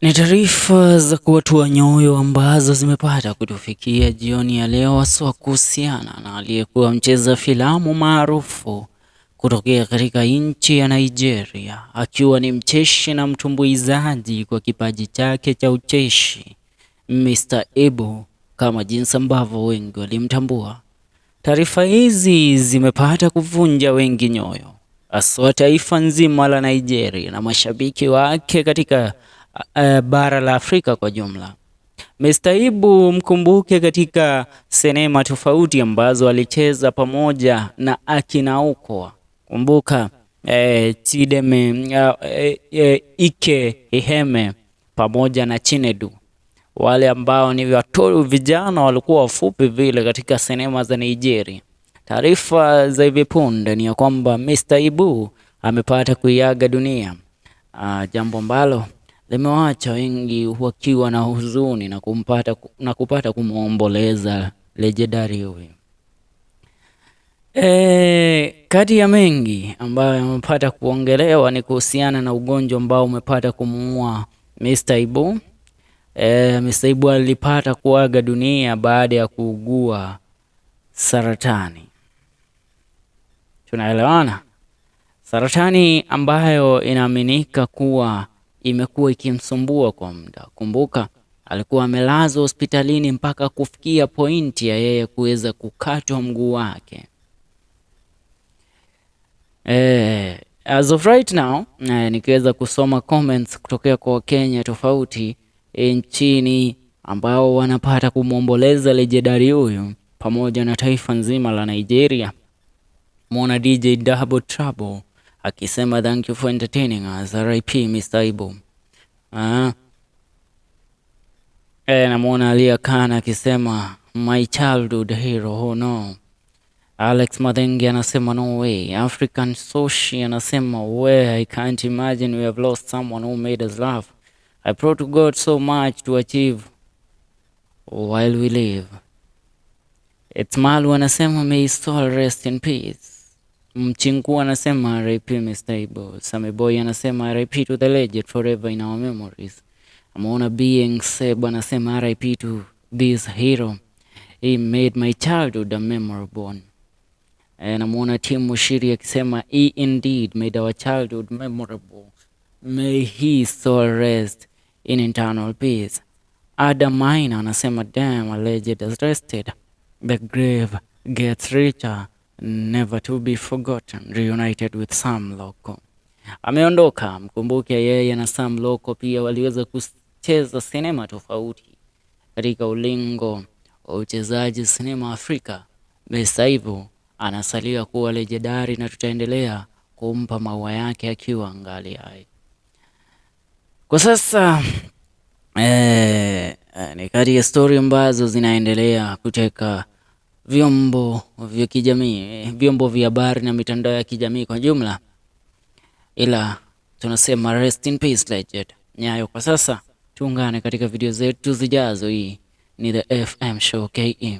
Ni taarifa za kuwatua nyoyo ambazo zimepata kutufikia jioni ya leo, haswa kuhusiana na aliyekuwa mcheza filamu maarufu kutokea katika nchi ya Nigeria, akiwa ni mcheshi na mtumbuizaji kwa kipaji chake cha ucheshi, Mr. Ibu kama jinsi ambavyo wengi walimtambua. Taarifa hizi zimepata kuvunja wengi nyoyo, haswa taifa nzima la Nigeria na mashabiki wake katika bara la Afrika kwa jumla. Mr. Ibu mkumbuke katika sinema tofauti ambazo alicheza pamoja na akina Ukwa. Kumbuka Chideme, Ike Iheme pamoja na Chinedu, wale ambao ni watoto vijana walikuwa wafupi vile katika sinema za Nigeria. Taarifa za hivi punde ni ya kwamba Mr. Ibu amepata kuiaga dunia, jambo ambalo limewaacha wengi wakiwa na huzuni na kumpata, na kupata kumwomboleza legendary huyu. Kati ya mengi ambayo yamepata kuongelewa ni kuhusiana na ugonjwa ambao umepata kumuua Mr. Ibu. Mr. Ibu alipata kuaga dunia baada ya kuugua saratani. Tunaelewana? Saratani ambayo inaaminika kuwa imekuwa ikimsumbua kwa muda. Kumbuka alikuwa amelazwa hospitalini mpaka kufikia pointi ya yeye kuweza kukatwa mguu wake. As of right now, nikiweza kusoma comments kutokea kwa Wakenya tofauti nchini ambao wanapata kumwomboleza legendary huyu pamoja na taifa nzima la Nigeria. Mwona DJ Double Trouble akisema, "Thank you for entertaining us, RIP Mr. Ibu." Ah. Namuona Alia Khan akisema, "My childhood hero, oh no." Alex Madhengi anasema, "No way." African Soshi anasema, "Where I can't imagine we have lost someone who made us laugh. I pray to God so much to achieve while we live." It's Malu anasema, "May his soul rest in peace." Mchinku anasema, "RIP Mr. Ibu." Sami Boy anasema, "RIP to the legend, forever in our memories." Ameona Being Seb anasema, "RIP to this hero. He made my childhood a memorable one." Namuona Tim Mushiri akisema, "He indeed made our childhood memorable. May his soul rest in eternal peace." Adam Maina anasema, "Damn, a legend has rested. The grave gets richer, never to be forgotten. Reunited with Sam Loco." Ameondoka, mkumbuke yeye na Sam Loco pia waliweza kucheza sinema tofauti katika ulingo wa uchezaji sinema Afrika. Mr. Ibu anasalia kuwa legendary na tutaendelea kumpa maua yake akiwa angali hai. Kwa sasa ni kati ya stori ambazo zinaendelea kuteka vyombo vya kijamii, vyombo vya habari na mitandao ya kijamii kwa jumla, ila tunasema rest in peace, legend. Nyayo kwa sasa, tuungane katika video zetu zijazo. Hii ni the FM Show KM.